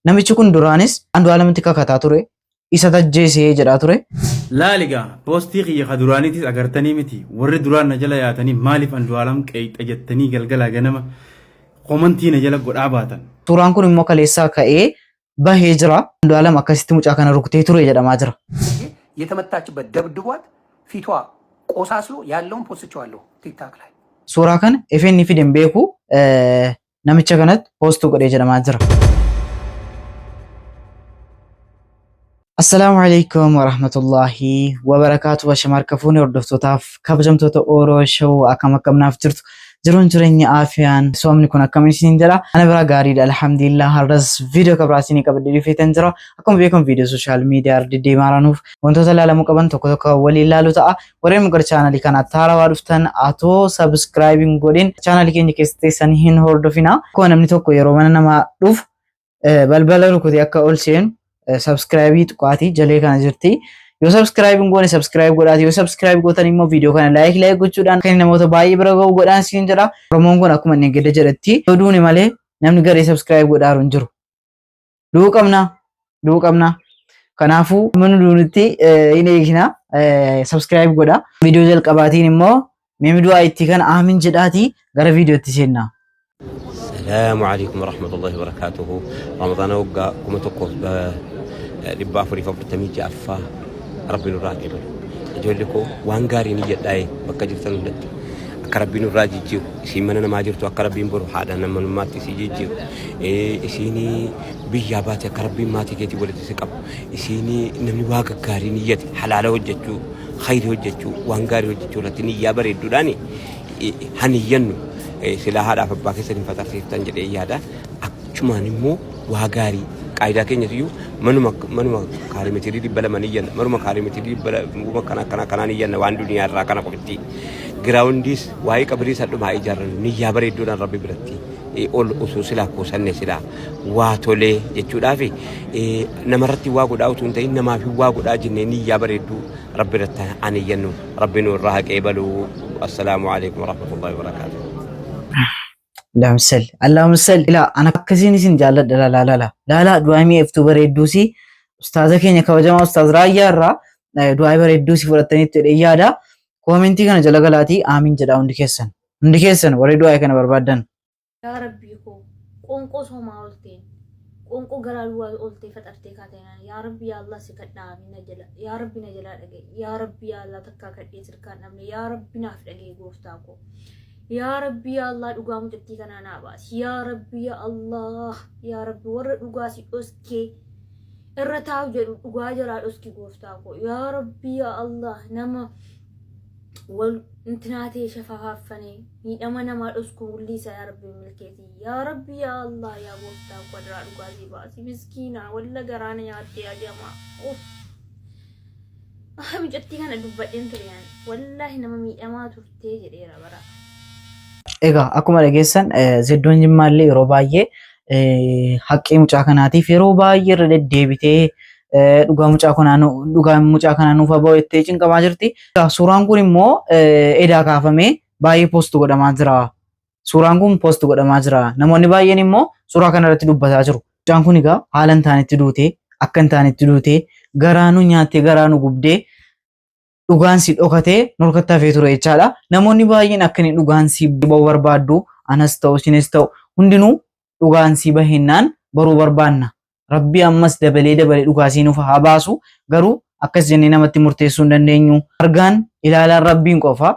Namichi kun duraanis Andu'aalamitti kakataa ture. Isa tajjeesee jedhaa ture. Laali gaa poostii kiyya ka duraaniitis agartanii miti warri duraan na jala yaatanii maaliif Andu'aalam qeeyxa jettanii galgalaa ganama komantii na jala godhaa baatan. Suuraan kun immoo kaleessaa ka'ee bahee jira. Andu'aalam akkasitti mucaa kana rukutee ture jedhamaa jira. የተመታችበት ደብድቧት ፊቷ ቆሳስሎ ያለውን ፖስቼዋለሁ ቲክታክ ላይ። Suuraa kana efa inni fide hin beeku namicha kanatti post godhee jedhamaa jira. Assalaamu alaikum warahmatullaahi wabarakaatu. Bashama harka fuune hordoftootaaf kabajamtoota Ooroo Show akkam akkam naaf jirtu jiruun jireenya aafiyaan soomni kun akkamiin isiniin jedha. Ana biraa gaariidha alhamdulillah. Har'as viidiyoo kabraa isinii qabadhee dhufeetan jira. Akkuma beekamu viidiyoo sooshaal miidiyaa irra deddeemaa jiraniif wantoota ilaalamuu qaban tokko tokko waliin ilaaluu ta'a. Warreen gara chaanalii kanaatti haarawaa dhuftan atoo subscribe hin godhin chaanalii keenya keessa teessan hin hordofina. Akkuma namni tokko yeroo mana namaa dhufu balbala rukutee akka ol seenu subscribe tuqaatii jalee kana jirti. Yoo subscribe hin goone subscribe godhaati. Yoo subscribe gootan immoo viidiyoo kana like like gochuudhaan kan namoota baay'ee bira ga'u godhaan siin jedha. Oromoon kun akkuma inni gada jedhetti yoo duune malee namni garee subscribe godhaaru hin jiru. Du'uu qabna. Du'uu qabna. Kanaafuu mana duunitti hin eegina. Subscribe godha. Viidiyoo jalqabaatiin immoo meemi du'aa itti kana aamin jedhaatii gara viidiyootti seenna. Salaamu alaikum warahmatullahi wabarakatuhu. Ramadaana waggaa 1446ffaa Rabbi nurraa qeebalu. Ijoollee koo waan gaarii ni jedhaa'e bakka jirtan hundatti. Akka Rabbi nurraa jijjiiru isiin mana namaa jirtu akka Rabbiin boru haadha namanummaatti isii jijjiiru. Isiin biyyaa baate akka Rabbiin maatii keetii walitti si qabu. Isiin namni waa gaggaarii niyyate halaala hojjechuu, khayrii hojjechuu, waan gaarii hojjechuu irratti niyyaa bareedduudhaani haniyyannu silaa haadhaaf abbaa keessan hin faxarsiiftan jedhee yaada. Achumaan immoo waa gaarii qaayidaa keenyatiyyuu manuma manuma kaarimeetirii 200 niyyanna manuma kaarimeetirii 200 kana akkana akkanaa niyyanna waan duniyaa irraa kana qofitti. Giraawundiis waa'ee qabirii isa dhumaa ijaarrannu niyyaa bareedduudhaan rabbi biratti ol osoo silaa kuusanne silaa waa tolee jechuudhaafi namarratti waa godhaa utuu hin ta'in namaaf waa godhaa jennee niyyaa bareedduu rabbi irratti aniyyannu rabbi nu irraa haa qeebalu. Assalaamu alaikum warahmatullahi wabarakaatuh. Allahumma salli Allahumma salli ilaa ana akkasiin isin jaalladha laalaa laalaa laalaa du'aa mi'eeftuu bareedduusi ustaaza keenya kabajamaa ustaaz Raayyaa irraa du'aa bareedduusi fudhattaniitti jedhee yaada. Koomentii kana jala galaatii aamiin jedhaa hundi keessan hundi keessan warri du'aa kana barbaaddan. Yaa rabbii koo qoonqoo soomaa olteen qoonqoo garaa duwwaa oltee faxartee kaateenaan yaa rabbi yaa Allah si kadhaa na jala yaa rabbi na jalaa dhaga'i yaa rabbi yaa Allah takkaa kadhee sirkaan dhabne yaa rabbi naaf dhaga'i gooftaa koo yaa rabbi yaa Allah dhugaa mucattii kanaa naa baasi yaa rabbi yaa Allah yaa rabbi warra dhugaa si dhoskee irra taa'u jedhu dhugaa jalaa dhoski gooftaa koo yaa rabbi yaa Allah nama wal intinaa ta'e shafafaaffane miidhama namaa dhosku hullii isaa yaa rabbi milkeeti yaa rabbi yaa Allah yaa gooftaa koo adaraa dhugaa sii baasi miskiina walla garaana nyaattee yaa jamaa uff mucattii kana dubbadheen ture yaan wallaahi nama miidhamaa turtee jedheera bara. Egaa akkuma dhageessan Zeddoon Jimmaallee yeroo baay'ee haqqii mucaa kanaatiif yeroo baay'ee irra deddeebitee dhugaa mucaa kanaa dhugaa mucaa kanaa nuuf haa ba'u jettee cinqamaa jirti. Suuraan kun immoo edaa kaafamee baay'ee poost godhamaa jira. Suuraan kun poost godhamaa jira. Namoonni baay'een immoo suuraa kana irratti dubbataa jiru. Mucaan kun egaa haala hin taanetti duute, akka hin taanetti duute, garaa nu nyaattee garaa nu gubdee dhugaan si dhokatee nurkatti hafee ture jechaadha. Namoonni baay'een akka inni dhugaan si ba'u barbaaddu anas ta'u isinis ta'u hundinuu dhugaan si bahennaan baruu barbaanna. Rabbi ammas dabalee dabalee dhugaa sii nuuf haa baasu. Garuu akkas jennee namatti murteessuu hin dandeenyu. Argaan ilaalaan Rabbiin qofa.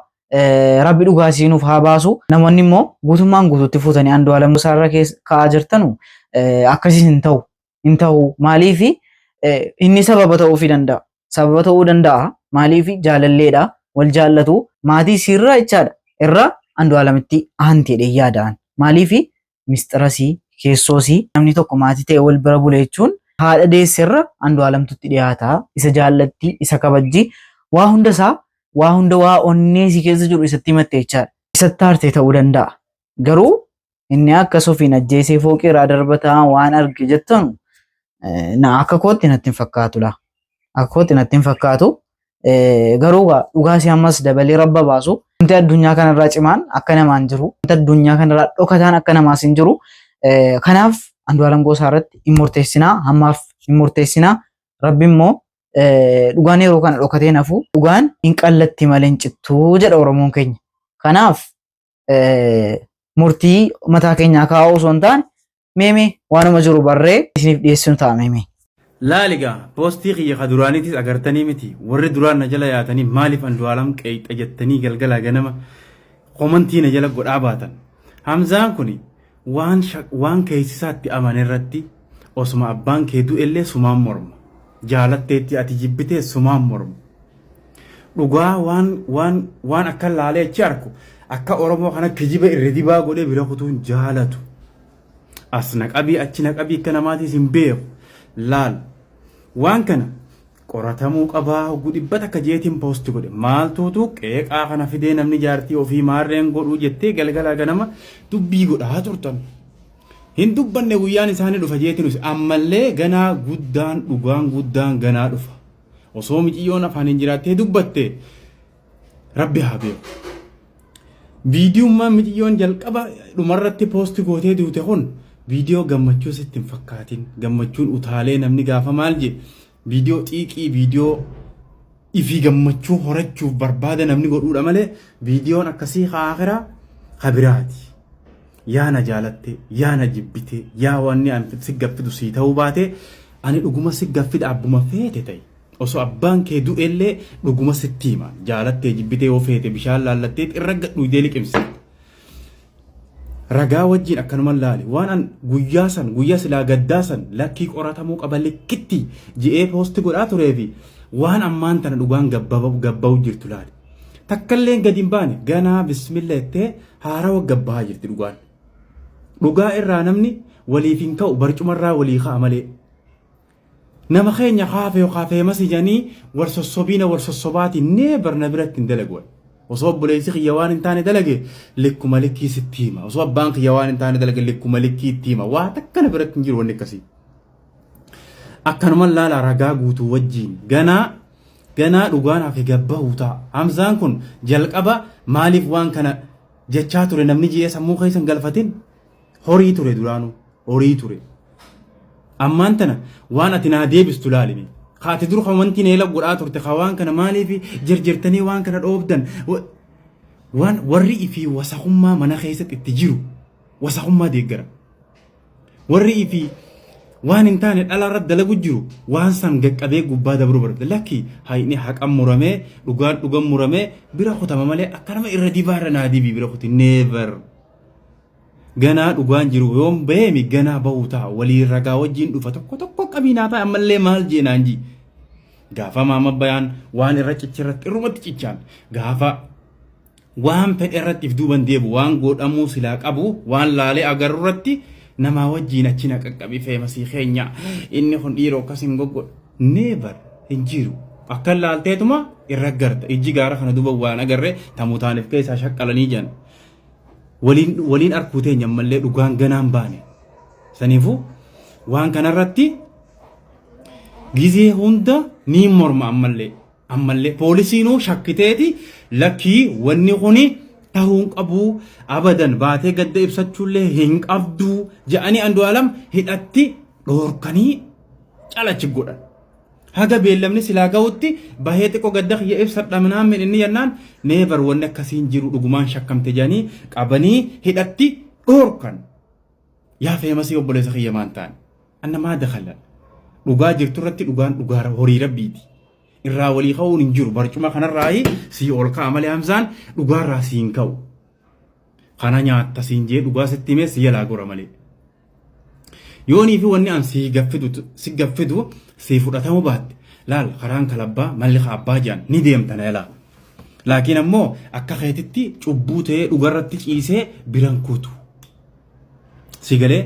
Rabbi dhugaa sii nuuf haa baasu. Namoonni immoo guutummaan guutuutti fuutanii Andu'aalam Gosaarra kaa'aa jirtanu akkasiis hin ta'u. Hin ta'u. Maaliif inni sababa ta'uufii danda'a. Sababa ta'uu danda'a. Maaliif jaalalleedha. Wal jaallatu. Maatii isiirraa jechaadha. Irra Andu'aalamitti aanti jedhee yaada'an. Maaliif misxirasii, keessoosii namni tokko maatii ta'e wal bira bule jechuun haadha deesserra Andu'aalamtutti dhiyaata. Isa jaallatti, isa kabajji. Waa hunda isaa, waa hunda waa onnee isii keessa jiru isatti himatte jechaadha. Isatti aarte ta'uu danda'a. Garuu inni akkas ofiin ajjeesee fooqii irraa darbataa waan arge jettanu na akka kootti natti hin fakkaatu laa. Akka kootti natti hin fakkaatu. Garuu dhugaa isii ammas dabalee rabba baasu. Wanti addunyaa kanarraa cimaan akka namaan jiru. Wanti addunyaa kanarraa dhokataan akka namaas hin jiru. Kanaaf Andu'aalam Gosaa irratti hin murteessinaa hammaaf hin murteessinaa rabbi immoo dhugaan yeroo kana dhokatee nafu dhugaan hin qallatti malee hin cittuu jedha Oromoon keenya. Kanaaf murtii mataa keenyaa kaa'uu osoo hin taane meemee waanuma jiru barree isiniif dhiyeessinu ta'a meemee. Laali gaa poostii kiyya ka duraaniitis agartanii miti warri duraan na jala yaatanii maaliif Andu'aalam qeeyxa jettanii galgalaa ganama komantii na jala godhaa baatan. Hamzaan kuni waan waan keessisaatti amane irratti osuma abbaan kee du'ellee sumaan morma. Jaalatteetti ati jibbitee sumaan morma. Dhugaa waan waan waan akka laalee achi arku akka Oromoo kana kijiba irra dibaa godhee bira kutuun jaalatu. As na qabii achi na qabii akka namaatiis hin beeku. Laal waan kana qoratamuu qabaa hogguu dhibba takka jeetiin poosti godhe maaltuutu qeeqaa kana fidee namni jaartii ofii maarreen godhuu jettee galgalaa ganama dubbii godhaa turtan. Hin dubbanne guyyaan isaanii dhufa jeetiin ammallee ganaa guddaan dhugaan guddaan ganaa dhufa. Osoo miciyyoon afaaniin jiraattee dubbatte rabbi haa beeku. Viidiyummaan miciyyoon jalqaba dhumarratti poosti gootee duute kun viidiyoo gammachuu sitti hin fakkaatin. Gammachuun utaalee namni gaafa maal jee viidiyoo xiiqii viidiyoo ifii gammachuu horachuuf barbaada namni godhuudha malee viidiyoon akkasii haa kabiraati. Yaa na jaalatte, yaa na jibbite, yaa wanni ani si gaffidu sii ta'uu baate ani dhuguma si gaffida abbuma feete ta'e. Osoo abbaan kee du'ellee dhuguma sitti hima. Jaalattee jibbitee yoo feete bishaan laallattee irra gadhuudee liqimsi. Ragaa wajjin akkanuma laali. Waan an guyyaa san guyyaa silaa gaddaa san lakkii qoratamuu qaba likkitti ji'ee poosti godhaa turee fi waan ammaan tana dhugaan gabba'u jirtu laali. Takkallee gadi hin baane ganaa bismilla jettee haarawa gabbahaa jirti dhugaan. Dhugaa irraa namni waliif hin ka'u barcumarraa walii ka'a malee. Nama keenya kaafee yookaan feemas ijanii wal sossobiina wal sossobaatiin neebar na biratti hin dalagu. Osoo obboleessi kiyya waan hin taane dalage likkuma likkii sitti hima. Osoo abbaan kiyya waan hin taane dalage likkuma likkii itti hima. Waa takka na biratti hin jiru wanni akkasii. Akkanuma laala ragaa guutuu wajjin ganaa ganaa dhugaan hafe gabbahuu ta'a. Hamzaan kun jalqaba maaliif waan kana jechaa ture namni ji'ee sammuu keessa hin galfatin horii ture duraanuu horii ture. Ammaan tana waan ati naa deebistu laalime. Ka ati dur kan wanti neela godhaa turte ka waan kana maaliif jirjirtanii waan kana dhoobdan waan warri ifii wasakummaa mana keessatti itti jiru wasakummaa deeggara. Warri ifii waan hin taane dhala irratti dalagu jiru waan san gaqqabee gubbaa dabruu barbaada. Lakki hayni haqan muramee dhugaan dhugan muramee bira kutama malee akka nama irra dibaa irra naa dibii bira kuti never. Ganaa dhugaan jiru yoom beemi ganaa bahuu ta'a waliin ragaa wajjin dhufa tokko tokko qabiinaa ta'a ammallee maal jeenaan ji. Gaafa maama bayaan waan irra cichirratti irrumatti cichaan gaafa waan fedhe irratti if duuban deebu waan godhamuu silaa qabu waan laalee agarru irratti namaa wajjiin achi na qaqqabi feemasii keenya inni kun dhiiroo akkas hin goggodhu. Never hin jiru. Akka laalteetuma irra garta ijji gaara kana duuba waan agarre tamutaaniif keessaa shaqqalanii jiran. Waliin waliin arkuu teenya ammallee dhugaan ganaan baane. Saniifuu waan kanarratti gizee hunda ni morma ammallee. Ammallee poolisiinuu shakkiteeti lakkii wanni kuni tahuu hin qabu abadan baatee gadda ibsachuullee hin qabdu jedhanii Andu'aalam hidhatti dhoorkanii calachi godhan. Haga beellamni silaa ga'utti bahee xiqqoo gadda kiyya ibsadha minaamin inni jennaan neevar wanni akkasiin jiru dhugumaan shakkamte jedhanii qabanii hidhatti dhoorkan. Yaa feemasii obboleessa kiyya maan ta'an anna maa dakhala dhugaa jirtu irratti dhugaan dhugaa horii rabbiiti. Irraa walii ka'uun hin jiru barcuma kanarraa sii ol ka'a malee Hamzaan dhugaarraa sii hin ka'u. Kana nyaatta siin jee dhugaa sitti himee si jalaa gora malee. Yoonii fi wanni an si gaffidu si gaffidu si fudhatamu baatte laal karaan kalabbaa malli abbaa jedhan ni deemta na jalaa. Laakiin ammoo akka keetitti cubbuu ta'ee dhugarratti ciisee biran kutu. Si galee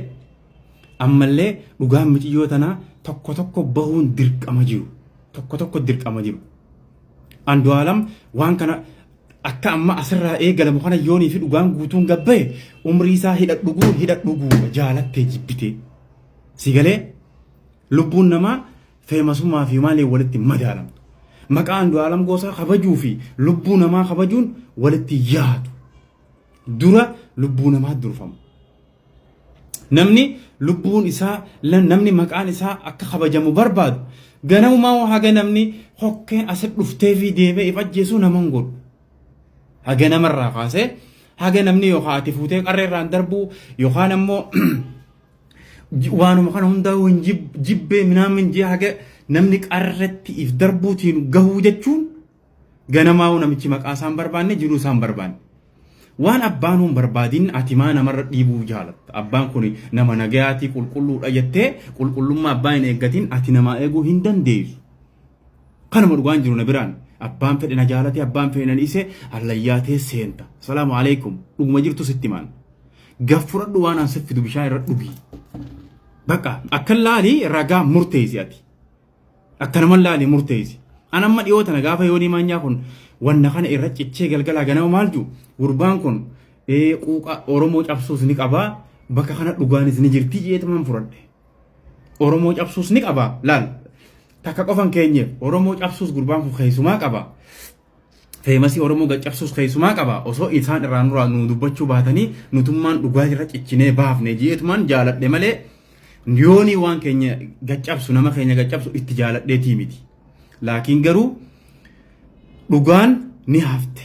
ammallee dhugaan miciyyoo tanaa tokko tokko bahuun dirqama jiru. Tokko tokko dirqama jiru. Andu'aalam waan kana akka amma asirraa eegalamu kana yoonii fi dhugaan guutuun gabbaye umrii isaa hidha dhuguu hidha dhuguu jaalattee jibbitee. Si galee lubbuun namaa feemasummaa fi maaliin walitti madaalamtu. Maqaa Andu'aalam Goosaa kabajuu fi lubbuu namaa kabajuun walitti yaadu. Dura lubbuu namaa durfama. Namni lubbuun isaa, namni maqaan isaa akka kabajamu barbaadu ganamumaa haga namni hokkeen asi dhuftee fi deemee if ajjeesuu nama hin godhu. Haga namarraa kaasee haga namni yookaan ati fuutee qarree irraan darbuu yookaan ammoo waanuma kana hundaa hin jibbee minaamin jee haga namni qarretti if darbuutiin gahuu jechuun ganamaa'uu namichi maqaa isaan barbaanne jiruu isaan barbaanne. Waan abbaan hin barbaadin ati maa namarra dhiibuu jaalatta? Abbaan kun nama nagayaatii qulqulluudha jettee qulqullummaa abbaa hin eeggatin ati namaa eeguu hin dandeessu. Kanuma dhugaan jiru na biraan. Abbaan fedhe na jaalate, abbaan fedhe na dhiise, hallayyaa tee seenta. Salaamu alaikum. Dhuguma jirtu sitti maan. Gaf fudhadhu waan an siffidu bishaan irra dhugi. Bakka akka laali ragaa murteessi ati. Akkanuma laali murteessi. An amma dhiyoo tana gaafa Yoonii Maanyaa kun wanna kana irra cichee galgalaa ganama maal jiru gurbaan kun quuqa Oromoo cabsuus ni qabaa, bakka kana dhugaanis ni jirti jeetumaan fudhadhe. Oromoo cabsuus ni qabaa laal takka qofan keenyeef Oromoo cabsuus gurbaan kun keessumaa qaba. Feemasii Oromoo gaccabsuus keessumaa qaba. Osoo isaan irraa nurraa nu dubbachuu baatanii nutummaan dhugaa irra ciccinee baafne jeetumaan jaaladhe malee yoonii waan keenya gaccabsu nama keenya gaccabsu itti jaaladheetii miti. Laakiin garuu dhugaan ni hafte.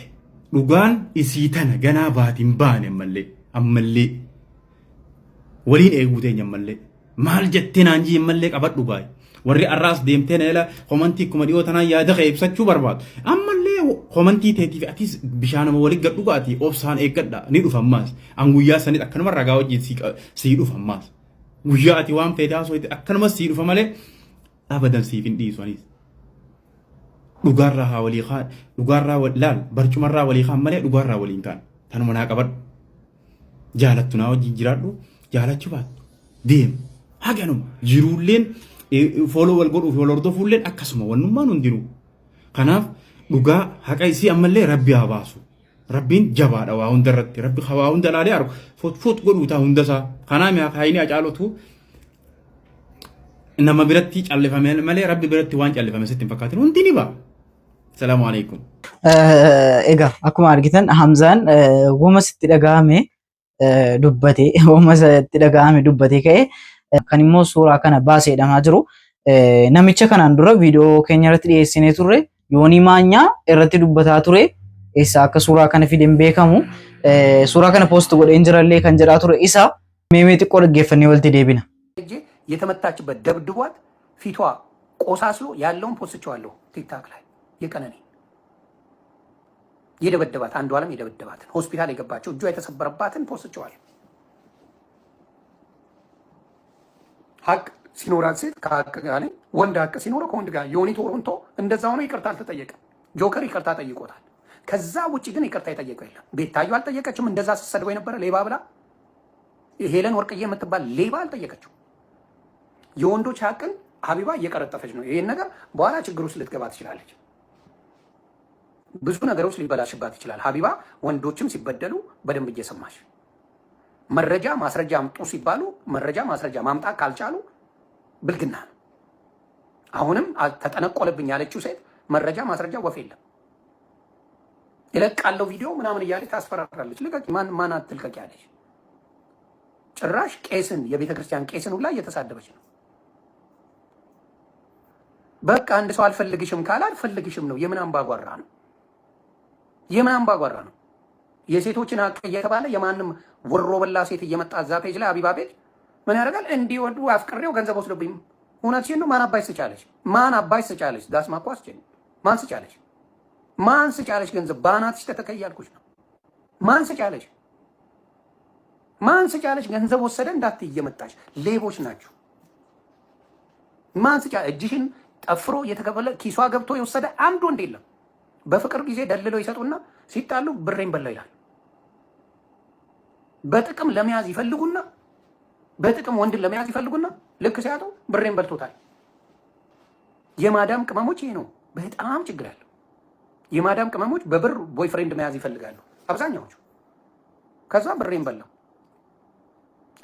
Dhugaan isii tana ganaa baatiin baane ammallee ammallee waliin eeguu teenya ammallee. Maal jettee naan jii ammallee qabadhu gaay. Warri arraas deemtee na jala komantii akkuma dhiyoo tanaan yaada kee ibsachuu barbaadu. Ammallee komantii teetiif atis bishaanuma waliin gad dhugaati obsaan eeggadha ni dhufa ammaas. An guyyaa sanitti akkanuma ragaa wajjin sii dhufa ammaas. Guyyaa ati waan feete haasofte akkanumas sii dhufa malee abadan siif hin dhiisu anis. Dhugaarraa haa walii kaan, dhugaarraa laal barcumarraa walii kaan malee dhugaarraa waliin kaan. Tanuma naa qabadhu. Jaalattu naa wajjin jiraadhu, jaalachuu baattu deem. Haganuma jiruulleen follow wal godhuu fi wal hordofuulleen akkasuma wannummaan hundinuu. Kanaaf dhugaa haqa isii ammallee rabbi haa baasu. Rabbiin jabaadha waa hunda irratti. Rabbi waa hunda laalee argu. Fut fut godhuu ta'a hunda isaa. Kanaa mi'a kaayinii Hacaalutu nama biratti callifame malee rabbi biratti waan callifame sitti hin fakkaatin hundi ni ba'a. Salaamu alaikum. Egaa akkuma argitan Hamzaan wama sitti dhaga'ame dubbate, wama sitti dhaga'ame dubbate ka'e kan immoo suuraa kana baasee jedhamaa jiru. Namicha kanaan dura viidiyoo keenya irratti dhiyeessinee turre Yoonii Maanyaa irratti dubbataa ture. Eessaa akka suuraa kana fide hin beekamu. Suuraa kana poost godheen jirallee kan jedhaa ture isa. Meemee xiqqoo dhaggeeffannee walitti deebina. ሄጄ የተመታችበት ደብድቧት ፊቷ ቆሳስሎ ያለውን ፖስቼዋለሁ ቲክታክ ላይ። የቀነኔ የደበደባት አንዱ ዓለም የደበደባትን ሆስፒታል የገባቸው እጇ የተሰበረባትን ፖስቼዋለሁ። ሀቅ ሲኖራት ሴት ከሀቅ ጋር ነኝ። ወንድ ሀቅ ሲኖረው ከወንድ ጋር። ዮኒ ቶሮንቶ እንደዛ ሆኖ ይቅርታ አልተጠየቀም። ጆከር ይቅርታ ጠይቆታል። ከዛ ውጭ ግን ይቅርታ የጠየቀው የለም። ቤታዩ አልጠየቀችም። እንደዛ ስትሰድበው የነበረ ሌባ ብላ ሄለን ወርቅዬ የምትባል ሌባ አልጠየቀችው። የወንዶች ሀቅን ሀቢባ እየቀረጠፈች ነው። ይህን ነገር በኋላ ችግር ውስጥ ልትገባ ትችላለች። ብዙ ነገሮች ሊበላሽባት ይችላል። ሀቢባ ወንዶችም ሲበደሉ በደንብ እየሰማች መረጃ ማስረጃ አምጡ ሲባሉ መረጃ ማስረጃ ማምጣት ካልቻሉ ብልግና ነው። አሁንም ተጠነቆለብኝ ያለችው ሴት መረጃ ማስረጃ ወፍ የለም። እለቃለሁ ቪዲዮ ምናምን እያለች ታስፈራራለች። ልቀቂ፣ ማን ማን አትልቀቂ ያለች ጭራሽ ቄስን የቤተ ክርስቲያን ቄስን ሁላ እየተሳደበች ነው። በቃ አንድ ሰው አልፈልግሽም ካለ አልፈልግሽም ነው። የምን አምባጓራ ነው? የምን አምባጓራ ነው? የሴቶችን ሀቅ እየተባለ የማንም ወሮ በላ ሴት እየመጣ እዛ page ላይ አቢባ page ምን ያደርጋል? እንዲወዱ አፍቅሬው ገንዘብ ወስዶብኝ እውነት ሲሉ ማን አባይ ስጫለች? ማን አባይ ስጫለች? ዳስማ እኮ አስችል ማን ስጫለች? ማን ስጫለች? ገንዘብ ባናትሽ ተተከያልኩሽ ነው። ማን ስጫለች? ማን ስጫለች? ገንዘብ ወሰደ እንዳት እየመጣች ሌቦች ናችሁ። ማን ስጫ እጅሽን ጠፍሮ እየተከፈለ ኪሷ ገብቶ የወሰደ አንድ ወንድ የለም። በፍቅር ጊዜ ደልለው ይሰጡና ሲጣሉ ብሬን በላው ይላል። በጥቅም ለመያዝ ይፈልጉና በጥቅም ወንድን ለመያዝ ይፈልጉና ልክ ሲያጡ ብሬን በልቶታል። የማዳም ቅመሞች ይሄ ነው በጣም ችግር ያለው። የማዳም ቅመሞች በብር boyfriend መያዝ ይፈልጋሉ አብዛኛዎቹ። ከዛ ብሬን በላው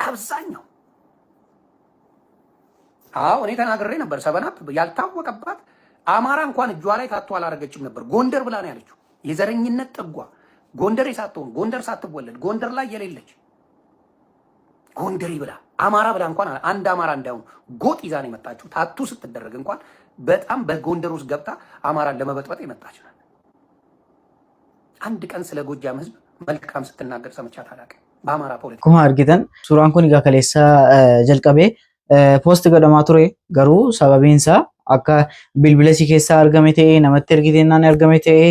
አብዛኛው። አዎ እኔ ተናግሬ ነበር። ሰበናፕ ያልታወቀባት አማራ እንኳን እጇ ላይ tattoo አላረገችም ነበር። ጎንደር ብላ ነው ያለችው። የዘረኝነት ጥጓ ጎንደሬ ሳትሆን፣ ጎንደር ሳትወለድ፣ ጎንደር ላይ የሌለች ጎንደሬ ብላ አማራ ብላ እንኳን አንድ አማራ እንዳይሆኑ ጎጥ ይዛ ነው የመጣችው። Tattoo ስትደረግ እንኳን በጣም በጎንደር ውስጥ ገብታ አማራን ለመበጥበጥ የመጣች ናት። አንድ ቀን ስለ ጎጃም ህዝብ መልካም ስትናገር ሰምቻት አላውቅም። በአማራ ፖለቲካ Akkuma argitan suuraan kun egaa kaleessa jalqabee post godhamaa ture, garuu sababiin isaa akka bilbila isii keessaa argame ta'ee namatti ergiteennaan argame ta'ee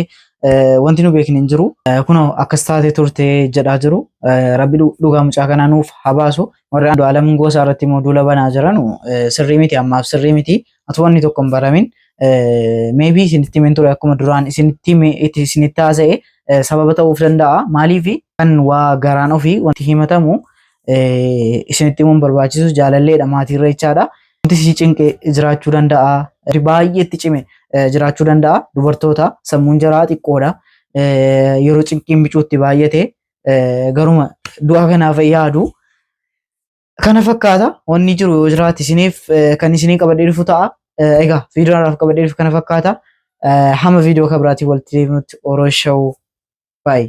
wanti nu beekne hin jiru. Kunoo akkas taatee turte jedhaa jiru. Rabbi dhugaa mucaa kanaa nuuf haa baasu. Warri Andu'aalam Gosaa irratti immoo duula banaa jiran sirrii miti, ammaaf sirrii miti. Atu wanni tokko hin baramin. Maybe isinitti himen ture, akkuma duraan isinitti isinitti haasa'e sababa ta'uuf danda'a. Maaliif kan waa garaan ofii wanti himatamu isinitti himuun barbaachisu jaalalleedha, maatiirra jechaadha. Wanti si cinqe jiraachuu danda'a. Baay'ee itti cime jiraachuu danda'a. Dubartoota sammuun jaraa xiqqoodha. Yeroo cinqiin bicuutti baay'ate garuma du'a kanaaf yaadu. Kana fakkaata wanni jiru yoo jiraate isiniif kan isinii qabadhee dhufu ta'a. Egaa viidiyoon har'aaf qabadhee dhufu kana fakkaata. Hamma viidiyoo kan biraatiin walitti deebinutti Oro Show. Bye.